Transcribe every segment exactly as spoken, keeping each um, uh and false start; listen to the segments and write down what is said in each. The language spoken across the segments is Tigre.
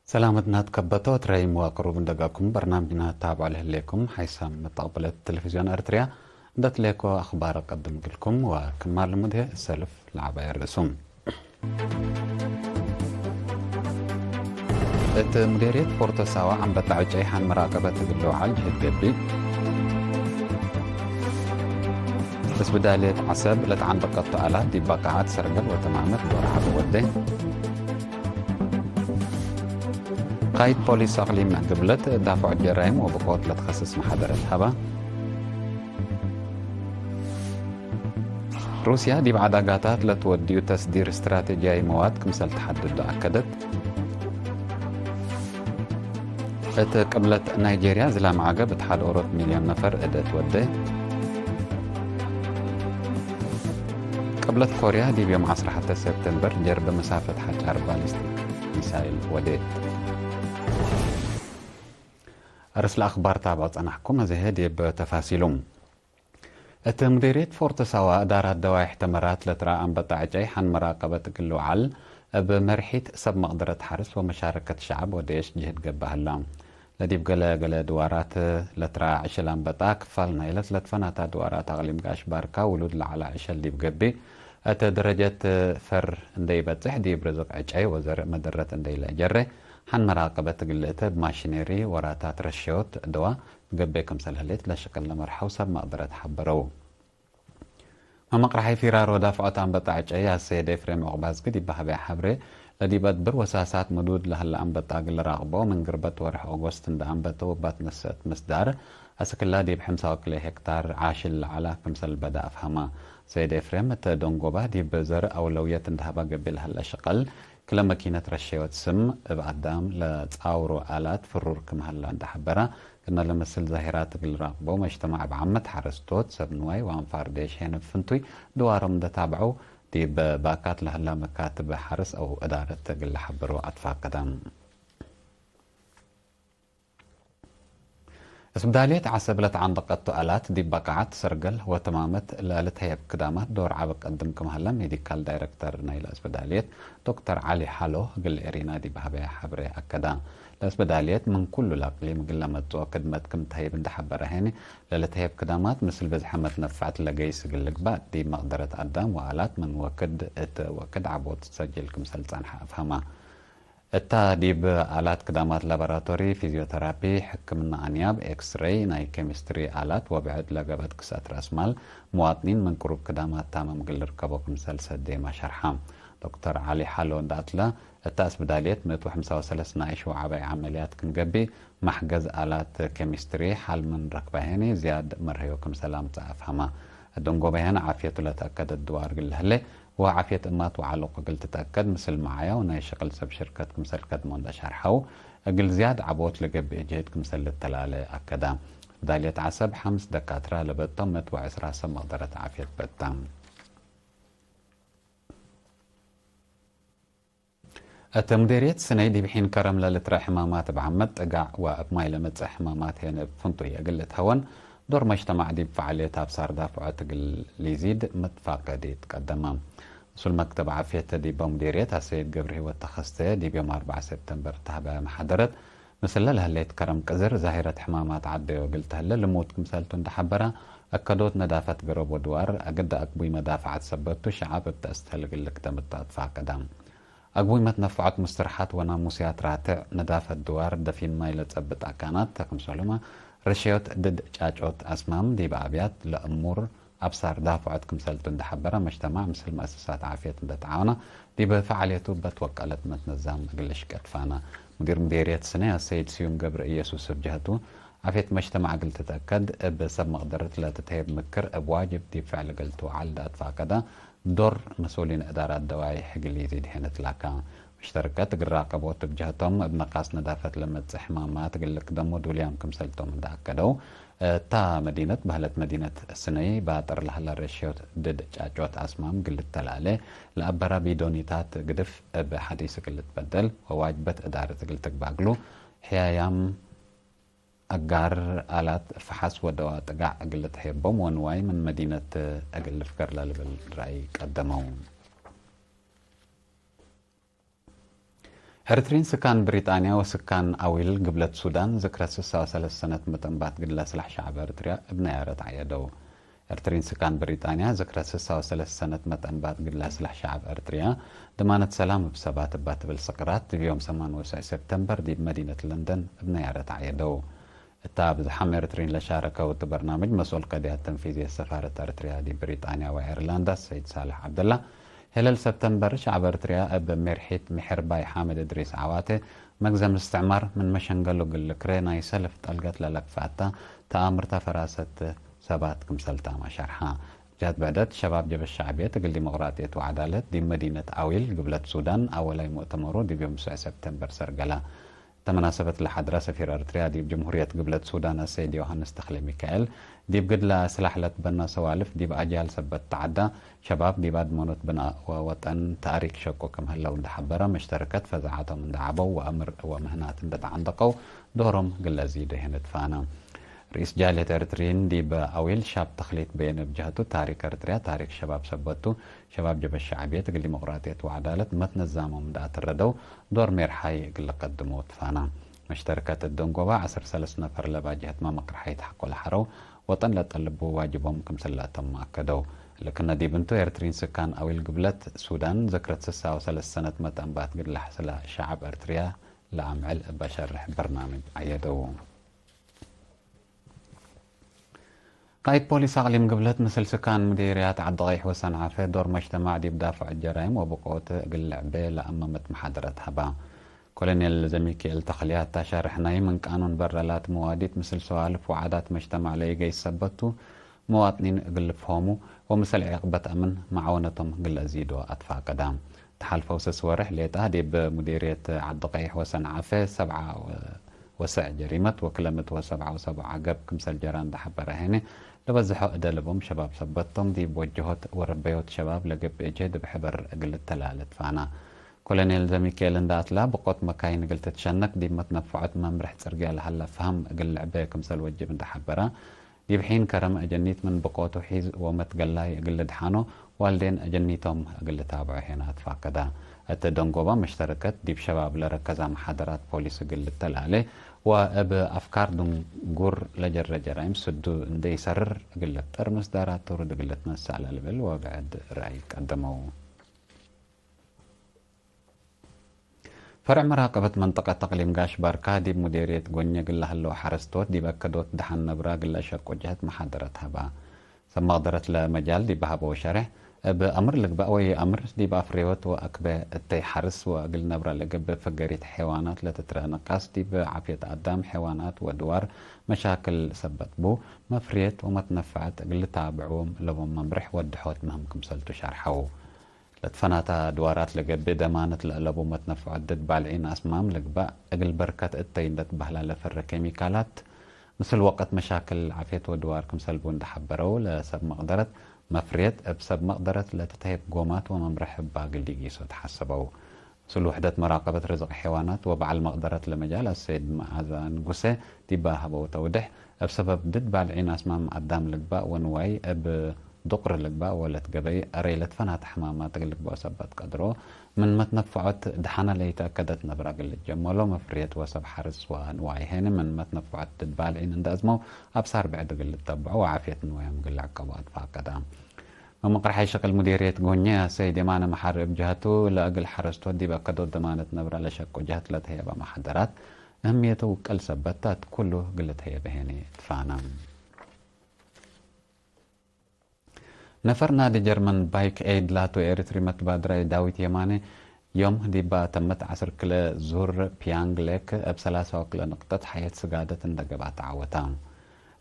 ሰላመትና ትከበቶ ትረይም ወቅሩብ እንደጋኩም በርናምጅና ታብዖ ለህሌኩም ሓይሳም መተቅብለት ቴሌቪዝዮን ኤርትርያ እንደትሌኮ አኽባር ቀድም ግልኩም ወክማል ልሙድ ሰልፍ ለዓባይ ርእሱም። እት ሙዴርየት ፎርቶ ሳዋ አንበጣ ዕጨይ ሐን መራቀበት እግል ለውዓል ጅህድ ገብእ። እስብዳልየት ዐሰብ ለተዓንበቀቱ አላት ዲብ በቃዓት ሰርገል ወተማመት ዶር ዐበ ወዴ። ቃይድ ፖሊስ አቅሊም ግብለት ዳፍዖ ጀራይም ወብቆት ለትከስስ መሓደረት ሀባ። ሩስያ ዲብ ዐዳጋታት ለትወድዩ ተስዲር እስትራቴጅያይ መዋድ ክምሰል ተሐድዶ አከደት። እት ቅብለት ናይጄርያ ዝላም ዐገብ እት ሐድ ኦሮት ሚልዮን ነፈር እደት ወዴ። ቅብለት ኮርያ ዲብ ዮም ዐስራ ሐተ ሰብተምበር ጀርበ መሳፈት ሐጫር ባሊስቲክ ሚሳይል ወዴት። አርእስ ለአኽባር ታብዖ ጸናሕኩም፣ አዜ ዲብ ተፋሲሉ። እት ሙዴርየት ፎርቶ ሳዋ እዳራት ደዋይሕ ተመራት ለትረአ አንበጣ ዕጨይ ሐን መራቀበት እግል ልውዓል፣ እብ መርሒት ሰብ መቅደረት ሐርስ ወመሻረከት ሸዐብ ወዴሽ ጅህድ ገብአ ህላ። ለዲብ ገለ ገለ ድዋራት ለትረአ ዕሽል አንበጣ፣ ክፋል ናይለ ለትፈናታ ድዋራት አቅሊም ጋሽ ባርካ ውሉድ ለዐለ ዕሸል ዲብ ገብእ፣ እት ደረጀት ፈር እንዴ ኢበጽሕ፣ ዲብ ርዝቅ ዕጨይ ወዘርእ መደረት እንዴ ኢለአጀሬ፣ ሐን መራቀበት እግል ልእተ እብ ማሽኔሪ፣ ወራታት ረሸዮት፣ ደዋ፣ ገብእ ክምሰል ህሌት ለሽቅል ለመርሐው ሰብ መቅደረት ሐበረው። መመቅረሓይ ፊራሮ ዳፍዖት አንበጣ ዕጨይ አሰይድ ኤፍሬም ዑቅባዝጊ ዲብ በሀበያ ሐብሬ፣ ለዲብ አድብር ወሳሳት ምዱድ ለህለ አንበጣ እግል ልራቅቦ፣ ምን ግርበት ወርሕ ኦጎስት እንደ አንበተ ወባት ነሰአት ምስዳር፣ አስክላ ዲብ ሕምሳ ወክልኤ ሄክታር ዓሽል ለዐላ ክምሰል በደ አፍሀማ። ሰይድ ኤፍሬም እተ ደንጎባ ዲብ ዘርእ አውለውየት እንደ ሀባ ገብእ ለህለ ሽቀል፣ ክለ መኪነት ረሸዮት ስም እብ አዳም ለጻውሮ አላት ፍሩር ክም ሀላ እንደ ሐበራ፣ ቅድመ ለመስል ዛሂራት እግል ራቅበው መጅተማዕ እብ ዓመት ሐረስቶት፣ ሰብ ንዋይ ወአንፋር ዴሽ ሄን እብ ፍንቱይ ድዋሮም እንደ ታብዐው፣ ዲብ ባካት ለህላ መካትብ ሐርስ አው እዳረት እግል ለሐብሮ አትፋቀደ። እስብዳልየት ዐሰብ ለተዓንበቀቱ አላት ዲብ በቃዓት ሰርገል ወተማመት ለልትሀየብ ክዳማት ዶር ዐቢ ቀድም ክም ሀለ ሜዲካል ዳይረክተር ናይለ እስብዳልየት ዶክተር ዐሊ ሐሎ እግል ኤሪና ዲብ ሀበያ ሐብሬ አከዳ። ለእስብዳልየት ምን ኩሉ ለአቅሊም እግል ለመጽኦ ክድመት ክም ተህይብ እንደ ሐበረ ሄኒ፣ ለልትሀየብ ክዳማት ምስል ብዝሐ መትነፈዕት ለገይስ እግል ልግባእ ዲብ መቅደረት አዳም ወአላት ምን ወክድ እት ወክድ ዐቦት ትሰጅል ክምሰል ጸንሐ አፍሀማ። እታ ዲብ አላት ክዳማት ላቦራቶሪ፣ ፊዚዮተራፒ፣ ሕክምና አንያብ፣ ኤክስሬይ፣ ናይ ኬሚስትሪ አላት ወብዕድ ለገብአት ክስአት ረአስማል፣ ምዋጥኒን ምን ቅሩብ ክዳማት ታምም እግል ልርከቦ ክምሰል ሰዴማ ሸርሐ። ዶክተር ዐሊ ሐሎ እንደ አትለ፣ እታ እስብዳልየት ምእት ወሐምሳ ወሰለስ ናይሽ ወዐባይ ዐመልያት ክም ገብእ፣ መሕገዝ አላት ኬሚስትሪ ሐል ምን ረክበ ሄኒ ዝያድ መርሀዮ ክምሰል አምጽአ አፍሀማ። እብ ደንጎበ ሄን ዓፍየቱ ለተአከደ ድዋር እግል ለህሌ፣ ወዓፍየት እማት ወዐሉቅ እግል ትትአከድ ምስል መዓያ ወናይ ሽቅል ሰብ ሽርከት ክምሰል ከድሞ እንደ ሸርሐው፣ እግል ዝያድ ዐቦት ለገብእ ጅህድ ክምሰል ልተላለ አከዳ። ዳልየት ዐሰብ ሐምስ ደካትራ ለበቶም ምእት ወዕስራ ሰብ መቅደረት ዓፍየት በታ። እት ሙዴርየት ስነይ ዲብ ሒን ከረም ለልትረአ ሕማማት እብ ዓመት ጥጋዕ ወእብ ማይ ለመጽእ ሕማማት ሄን እብ ፍንቱይ እግል ልትሀወን፣ ዶር መጅተማዕ ዲብ ፈዓልየት አብሳር ዳፍዖት እግል ሊዚድ መትፋቀዲ ትቀደመ። መስኡል መክተብ ዓፍየት ዲበ ሙዴርየት አሰይድ ገብረሂወት ተኸስተ፣ ዲብ ዮም አርበዓ ሰብተምበር ተሀበ መሓደረት፣ ምስለ ለህሌት ከረም ቅዝር፣ ዛሂረት ሕማማት ዐደዮ እግል ተህለ ልሙድ ክምሰልቱ እንደ ሐበረ፣ አከዶት ነዳፈት ገረብ ወድዋር፣ አግደ አግቡይ መዳፈዐት ሰበቱ፣ ሸዐብ እብ ተአስተህል እግል ልክደም እተ አትፋቀደ። አግቡይ መትነፈዖት ሙስትርሓት ወናሙስያት ራትዕ፣ ነዳፈት ድዋር፣ ደፊን ማይ ለጸብጥ አካናት፣ ክምሰልሁመ ርሸዮት ድድ ጫጮት አስማም ዲብ አብያት ለእሙር አብሳር ዳፍዖት ክምሰልቱ እንደ ሐበረ፣ መጅተማዕ ምስል መአሰሳት ዓፍየት እንደ ተዓወነ፣ ዲብ ፈዓልየቱ እበ ትወቀለት መትነዛም እግል ልሽቀድ ፋነ። ሙዲር ሙዴርየት ስነ አሰይድ ስዩም ገብረ ኢየሱስ እብ ጀህቱ፣ ዓፍየት መጅተማዕ እግል ትትአከድ፣ እብ ሰብ መቅደረት ለትትሀየብ ምክር እብ ዋጅብ ዲብ ፍዕል እግል ትውዓል እንደ አትፋቀደ፣ ዶር መስኡሊን እዳራት ደዋይሕ እግል ኢዚድ ሄን ትላካ። መሽተርከት እግል ራቀቦት እብ ጀህቶም፣ እብ ነቃስ ነዳፈት ለመጽእ ሕማማት እግል ልክደሞ ዱልያም ክምሰልቶም እንደ አከደው፣ እታ መዲነት በህለት መዲነት ስነይ ባጥር ለህለ ረሽዮት ድድ ጫጮት አስማም እግል ልተላሌ፣ ለአበራ ቢዶኒታት ግድፍ እብ ሐዲስ እግል ልትበደል ወዋጅበት እዳረት እግል ትግባእ እግሉ፣ ሕያያም አጋር፣ አላት ፈሐስ ወደዋ ጥጋዕ እግል ልትሀየቦም ወንዋይ ምን መዲነት እግል ልፍገር ለልብል ራእይ ቀደመው። ኤርትሪን ስካን ብሪጣንያ ወስካን አዊል ግብለት ሱዳን ዝክረ ስሳ ወሰለስ ሰነት መጠን ባትግድ ለስላሕ ሸዐብ ኤርትርያ እብ ነያረት ዐየደው። ኤርትሪን ስካን ብሪጣንያ ዝክረ ስሳ ወሰለስ ሰነት መጠን ባትግድ ለስላሕ ሸዐብ ኤርትርያ፣ ደማነት ሰላም እብ ሰባት እባ ትብል ስቅራት፣ ዲብ ዮም ሰማን ወሰዕ ሴፕተምበር ዲብ መዲነት ለንደን እብ ነያረት ዐየደው። እታ ብዝሓም ኤርትሪን ለሻረከው እቱ በርናምጅ መስኡል ቀድያት ተንፊዝየት ሰፋረት ኤርትርያ ዲብ ብሪጣንያ ወአየርላንዳ ሰይድ ሳልሕ ዐብደላ፣ ሄለል ሰብተምበር ሸዕብ ኤርትርያ እብ ሜርሒት ምሕርባይ ሓምድ እድሪስ ዐዋቴ፣ መግዘም እስትዕማር ምን መሸንገሉ እግል ልክሬ ናይ ሰልፍ ጠልገት ለለክፈ እታ ተአምርታ ፈራሰት ሰባት ክምሰልታመ ሸርሐ። ጀህት ብዕደት ሸባብ ጀብህት ሸዕብየት እግል ዲሞቅራጥየት ወዐዳለት ዲብ መዲነት አዊል ግብለት ሱዳን አወላይ ሙእተመሩ ዲብ ዮም ሰዕ ሰብተምበር ሰርገላ። እተ መናሰበት ለሐድረ ሰፊር ኤርትርያ ዲብ ጅምሁርየት ግብለት ሱዳን አሰይድ ዮሐንስ ተክለ ሚካኤል፣ ዲብ ግድለ ስላሕ ለትበና ሰዋልፍ ዲብ አጅያል ሰበት ተዐዳ፣ ሸባብ ዲብ አድመኖት ብናእ ወወጠን ታሪክ ሸቁ ክም ህለው እንዴ ሐበረ፣ መሽተረከት ፈዛዐቶም እንዴ ዐበው ወአምር ወምህናት እንዴ ተዐንደቀው ዶሮም ግለ ዚዱ ህን ትፋነ። ርኢስ ጃልየት ኤርትሪን ዲብ አዊል ሻብ ተክሊት በየነ እብ ጀህቱ፣ ታሪክ ኤርትርያ ታሪክ ሸባብ ሰበቱ፣ ሸባብ ጀብህት ሸዕብየት እግል ዲሞቅራጥየት ወዐዳለት መትነዛሞም እንዴ አተረደው፣ ዶር ሜርሓይ እግል ልቀድሞ ትፋና። መሽተረከት እት ደንጎባ ዐስር ሰለስ ነፈር ለባጅህት መመቅርሐይት ሐቆ ለሐረው ወጠን ለጠልቡ ዋጅቦም ክምስል ለአተሙ አከደው። እሊ ክነ ዲብ እንቱ፣ ኤርትሪን ስካን አዊል ግብለት ሱዳን ዝክረት ስሳ ወሰለስ ሰነት መጠን ባትግድ ለሐስለ ሸዐብ ኤርትርያ ለአምዕል እበ ሸርሕ በርናምጅ ዐየደው። ቃይድ ፖሊስ አቅሊም ግብለት ምስል ስካን ምዴርያት ዐዲ-ቀይሕ ወሰንዓፈ ዶር መጅተማዕ ዲብ ዳፍዕ ጀራይም ወብቆት እግል ልዕቤ ለአመመት መሓደረት ሀባ። ኮሎኔል ዘሚካኤል ተክልያት ታ ሻርሕ ናይ ምን ቃኑን በረ ላቲ መዋዲት ምስል ሰዋልፍ ወዓዳት መጅተማዕ ለኢገይስ ሰበት ቱ፣ መዋጥኒን እግል ልፍሆሙ ወምስል ዔቅበት አምን መዓወነቶም እግል ለአዚዶ አትፋቀዳ። ተሓልፈው ስስ ወርሕ ሌጣ ዲብ ሙዴርየት ዐዲ-ቀይሕ ወሰንዓፈ ሰብዓ ወሰዕ ጀሪመት ወክለ ምእት ወሰብዓ ወሰብዓ ዐገብ ክምሰል ጀራን ደሐበረ ሄነ፣ ለበዝሖ እደ ለቦም ሸባብ ሰበቶም ዲብ ወጀሆት ወረበዮት ሸባብ ለገብእ ጀህድ እብ ሕበር እግል ልተላለ ትፋና። ኮሎኔል ዘሚካኤል እንደ አትላ፣ ብቆት መካይን እግል ትትሸነክ ዲብ መትነፈዖት መምርሕ ጽርግያ ለሀለ ፈሀም እግል ልዕቤ ክምሰል ወጅብ እንደ ሐበረ፣ ዲብ ሒን ከረመ አጀኒት ምን ብቆቱ ሒዝ ወመትገላይ እግል ልድሓኖ፣ ዋልዴን አጀኒቶም እግል ልታብዖ ሄና ትፋቀዳ። እት ደንጎባ መሽተረከት ዲብ ሸባብ ለረከዛ መሓደራት ፖሊስ እግል ልተላሌ ወእብ አፍካር ድንጉር ለጀረ ጀራይም ስዱ እንዴ ኢሰርር እግል ልብጠር ምስዳራት ትሩድ እግል ልትነሳእ ለልብል ወብዕድ ረአይ ቀደመው። ፈርዕ መራቀበት መንጠቀት አቅሊም ጋሽ ባርካ ዲብ ሙዴርየት ጎኘ እግል ለሀለው ሐረስቶት ዲብ አከዶት ደሐን ነብረ እግል ለሸቁ ጀህት መሓደረት ሀባ። ሰብ መቅደረት ለመጃል ዲብ ሀበው ሸሬሕ፣ እብ አምር ልግበእ ወኢአምር ዲብ አፍሬወት ወአክበ እተይ ሐርስ ወእግል ነብረ ለገብእ ፍገሪት ሐይዋናት ለትትረአ ንቃስ ዲብ ዓፍየት አዳም፣ ሐይዋናት ወድዋር መሻክል ሰበት ቡ፣ መፍርየት ወመትነፈዐት እግል ልታብዕዎም ለቦም መምርሕ ወድሖት ምህም ክምሰልቱ ሸርሐው። ለትፈናተ ድዋራት ለገብእ ደማነት ለአለቡ መትነፈዖት ድድ ባልዒን አስማም ልግባእ እግል በርከት እተይ እንዴ ትበህላ ለፈረ ኬሚካላት፣ ምስል ወቀት መሻክል ዓፍየት ወድዋር ክምሰል ቡ እንዴ ሐበረው፣ ለሰብ መቅደረት መፍርየት እብ ሰብ መቅደረት ለትትሀየብ ጎማት ወመምርሕ እባ እግል ዲጊሶ ተሐሰበው። ምስል ውሕደት መራቀበት ርዝቅ ሐይዋናት ወበዐል መቅደረት ለመጃል አሰይድ መአዛ ንጉሴ ዲባ ሀበው ተውድሕ፣ እብ ሰበብ ድድ ባልዒን አስማም አዳም ልግባእ ወንዋይ እብ ዱቅሪ ልግባእ ወለት ገበይ አረይ ለትፈናተ ሕማማት እግል ልግበኦ ሰበት ቀድሮ፣ ምን መትነፈዖት ደሐነ ለኢተአከደት ነብረ እግል ልትጀመሎ መፍርየት ወሰብ ሐርስ ወንዋይ ሄኒ ምን መትነፈዖት ድድ ባልዒን እንደ አዝመው አብሳር ብዕድ እግል ልተብዖ ወዓፍየት ንዋዮም እግል ልዕቀቦ አትፋቀዳ። መመቅርሐይ ሸቅል ሙዴርየት ጎኘ አሰይድ የማነ መሓሪ እብ ጀሀቱ፣ ለእግል ሐረስቶት ዲብ አከዶት ደማነት ነብረ ለሸቁ ጀህት ለተህየበ መሓደራት እህምየቱ ውቀል ሰበት ታት ኩሉ እግል ልትህየበ ሄኒ ትፋነ። ነፈር ናዲ ጀርመን ባይክ ኤይድ ላቱ ኤሪትሪ መትባድራይ ዳዊት የማነ፣ ዮም ዲባ ተመት ዐስር ክለ ዙር ፒያንግ ሌክ እብ ሰላሳ ወክለ ንቅጠት ሐየት ስጋደት እንደ ገብአ ተዓወታ።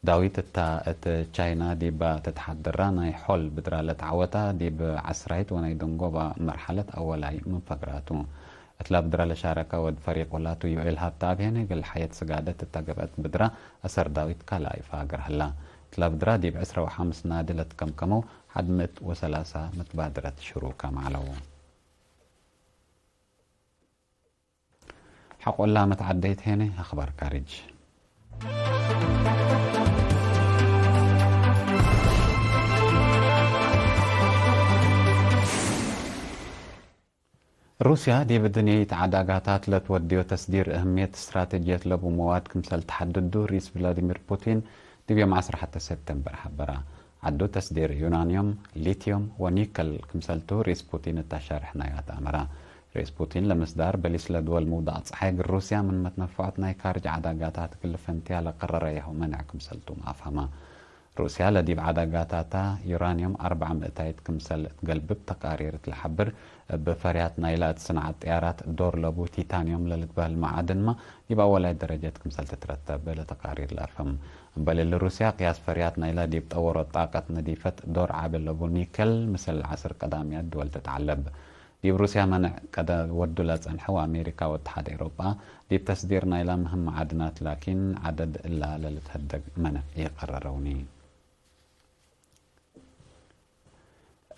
ዳዊት እታ እት ቻይና ዲባ ትትሓደራ ናይ ሖል ብድራ ለተዓወታ ዲብ ዐስራይት ወናይ ደንጎባ መርሐለት አወላይ ምን ፈግራቱ። እትላ ብድራ ለሻረከ ወድ ፈሪቁ ላቱ ዮኤል ሀብተአብ ሄነ እግል ሐየት ስጋደት እተ ገብአት ብድራ አሰር ዳዊት ካልኣይ ፋግር ሀላ። እትላ ብድራ ዲብ ዕስራ ወሐምስ ናዲ ለትከምከመው ሐድ ምእት ወሰላሳ መትባድረት ሽሩከም ዐለው። ሐቆላ መትዓደይት ሄነ አኽባር ካርጅ። ሩስያ ዲብ እድንየይት ዐዳጋታት ለትወድዮ ተስዲር እህምየት ስትራተጅየት ለቡ መዋድ ክምሰል ተሐድዱ ርኢስ ቭላዲሚር ፑቲን ዲብ ዮም ዐስር ሐተ ሴፕቴምበር ሐበረ። ዐዱ ተስዲር ዩራንዮም፣ ሊትዮም ወኒከል ክምሰልቱ ርኢስ ፑቲን እት አሻርሕ ናዩ አትአመረ። ርኢስ ፑቲን ለምስዳር በሊስ ለድወል ምውዳቅ ጸሓይ እግል ሩስያ ምን መትነፈዖት ናይ ካርጅ ዐዳጋታት እግል ልፈንትያ ለቀረረየሁ መኔዕ ክምሰልቱም አፍሀመ። ሩስያ ለዲብ ዐዳጋታታ ዩራንዮም አርበዕ ምእታይት ክምሰል እትገልብብ ተቃሪር እት ለሐብር፣ እብ ፈርያት ናይላ እት ስንዓት ጥያራት ዶር ለቡ ቲታንዮም ለልትበህል መዓድንመ ዲብ አወላይት ደረጀት ክምሰል ትትረተብ ለተቃሪር ለአፍህም። እምበል እሊ ሩስያ ቅያስ ፈርያት ናይላ ዲብ ጠወሮት ጣቀት ነዲፈት ዶር ዐቢ ለቡ ኒከል ምስል ዐስር ቀዳምያት ድወል ትትዐለብ። ዲብ ሩስያ መነዕ ቀደ ወዱ ለጸንሐው አሜሪካ ወእትሓድ ኤውሮጳ፣ ዲብ ተስዲር ናይላ ምህም መዓድናት ላኪን፣ ዐደድ እላ ለልትሀደግ መነዕ ኢቀረረውኒ።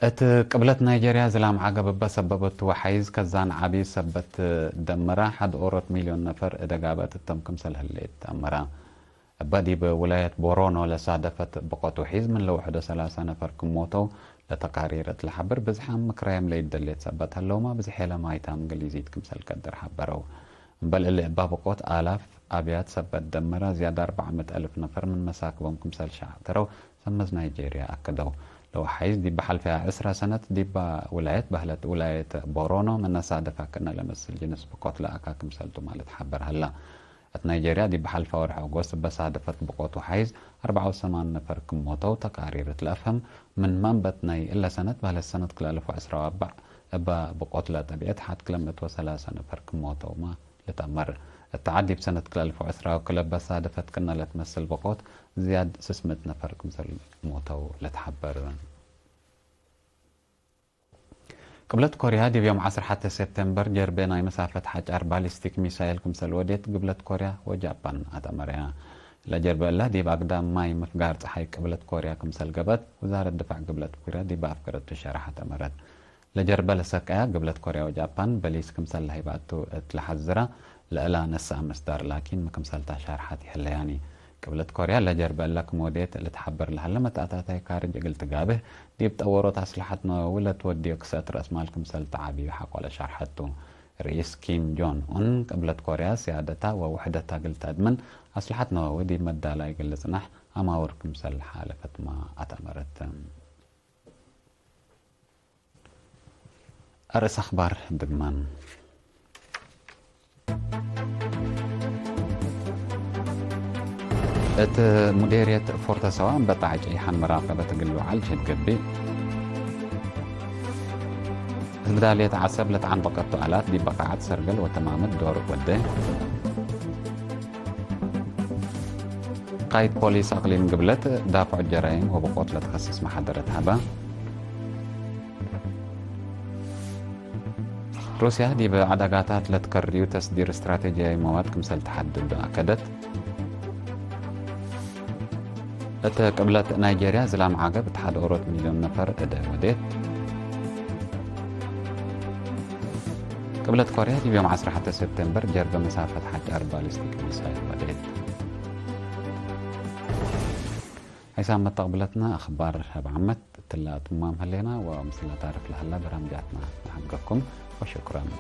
እት ቅብለት ናይጀርያ ዝላም ዐገብ እበ ሰበበቱ ወሐይዝ ከዛን ዐቢ ሰበት ደመረ፣ ሐድ ኦሮት ሚልዮን ነፈር እደጋበት እቶም ክምሰል ህሌት አመረ። እበ ዲብ ውላየት ቦሮኖ ለሳደፈት ብቆት ውሒዝ ምን ለውሕዶ ሰላሳ ነፈር ክም ሞተው ለተቃሪር እት ለሐብር፣ ብዝሓም ምክራይም ለኢደሌት ሰበት ሀለውመ፣ ብዝሔለ ማይታም እንግሊዚት ክምሰል ቀድር ሐበረው። እምበል እሊ እባ ብቆት አላፍ አብያት ሰበት ደመረ፣ ዝያድ አርበዕ ምእት አልፍ ነፈር ምን መሳክቦም ክምሰል ሸዕትረው ሰመዝ ናይጄርያ አከደው። ለወሓይዝ ዲብ ሐልፈያ ዕስረ ሰነት ዲባ ውላየት በህለት ውላየት ቦሮኖ ምን ነሳደፈ ክእነ ለመስል ጅንስ ብቆት ለአካ ክምሰልቱ ማለት ሐበር ሀላ። እት ናይጄርያ ዲብ ሐልፈ ወርሕ ኦጎስት እበ ሳደፈት ብቆት ወሓይዝ አርበዕ ወሰማን ነፈር ክም ሞተው ተቃሪር እት ለአፍሀም፣ ምን መንበት ናይ እለ ሰነት በህለት ሰነት ክልኤ አልፍ ወዕስራ ወአርበዕ እበ ብቆት ለጠብዐት ሐድ ክለ ምእት ወሰላሰ ነፈር ክም ሞተውመ ልትአመር። እት ዐድ ዲብ ሰነት ክልኤ አልፍ ወዕስራ ወክልኤ እበ ሳደፈት ክእነ ለትመስል ብቆት ዝያድ ስስ ምእት ነፈር ክምሰል ሞተው ልትሐበር። ቅብለት ኮርያ ዲብ ዮም ዐስር ሐቴ ሴፕቴምበር ጀርቤ ናይ መሳፈት ሐጫር ባሊስቲክ ሚሳይል ክምሰል ወዴት ግብለት ኮርያ ወጃፓን አትአመረያ። ለጀርበ እላ ዲብ አግዳም ማይ ምፍጋር ጸሓይ ቅብለት ኮርያ ክምሰል ገብአት ውዛረት ድፋዕ ግብለት ኮርያ ዲብ አፍገረቱ ሸረሐት አመረት። ለጀርበ ለሰቀያ ግብለት ኮርያ ወጃፓን በሊስ ክምሰል ለሀይባቱ እት ለሐዝራ ለእላ ነስአ ምስዳር ላኪን ምክምሰልታ ሻርሐት ይሀለያኒ። ቅብለት ኮርያ ለጀርበ እለ ክም ወዴት ልትሐበር ለሀለ መትአታታይ ካርጅ እግል ትጋብህ ዲብ ጠወሮት አስለሐት ነወዊ ለትወድዮ ክሰእት ረአስማል ክምሰል ተዓብዩ ሐቆለ ሻርሐቱ። ርኢስ ኪም ጆን ኡን ቅብለት ኮርያ ስያደታ ወውሕደታ እግል ተአድምን አስለሐት ነወዊ ዲብ መዳላይ እግል ልጽናሕ አማውር ክምሰል ሓለፈትመ አትአመረት። አርእስ አኽባር ድግማን። እት ሙዴርየት ፎርተ ሰዋ እምበጣዕ ጨይሐን መራቀበት እግል ልውዓል ጅህድ ገብእ። ህግዳልየት ዐሰብ ለተዐንበቀቱ አላት ዲብ በቃዐት ሰርገል ወተማምት ዶር ወደ። ቃይድ ፖሊስ አቅሊም ግብለት ዳፍዖ ጀራይም ወብቆት ለትከስስ መሓደረት ሀበ። ሩስያ ዲብ ዐዳጋታት ለትከርዩ ተስዲር ስትራቴጂያዊ መዋድ ክምሰል ተሐድድ አከደት። እት ቅብለት ናይጄርያ ዝላም ዐገብ እት ሐድ ኦሮት ሚልዮን ነፈር እደ ወዴት። ቅብለት ኮርያ ዲብ ዮም ዐስር ሐቴ ሴፕቴምበር ጀርበ መሳፈት ሐጫር ባሊስቲክ ሚሳይል ወዴት። ሐይሳም መተቅብለትነ አኽባር እብ ዓመት እትለ አትማም ህሌና ወምስለ ታርፍ ለሀላ በራምጃትነ ነሐብገኩም ወሽኩረን።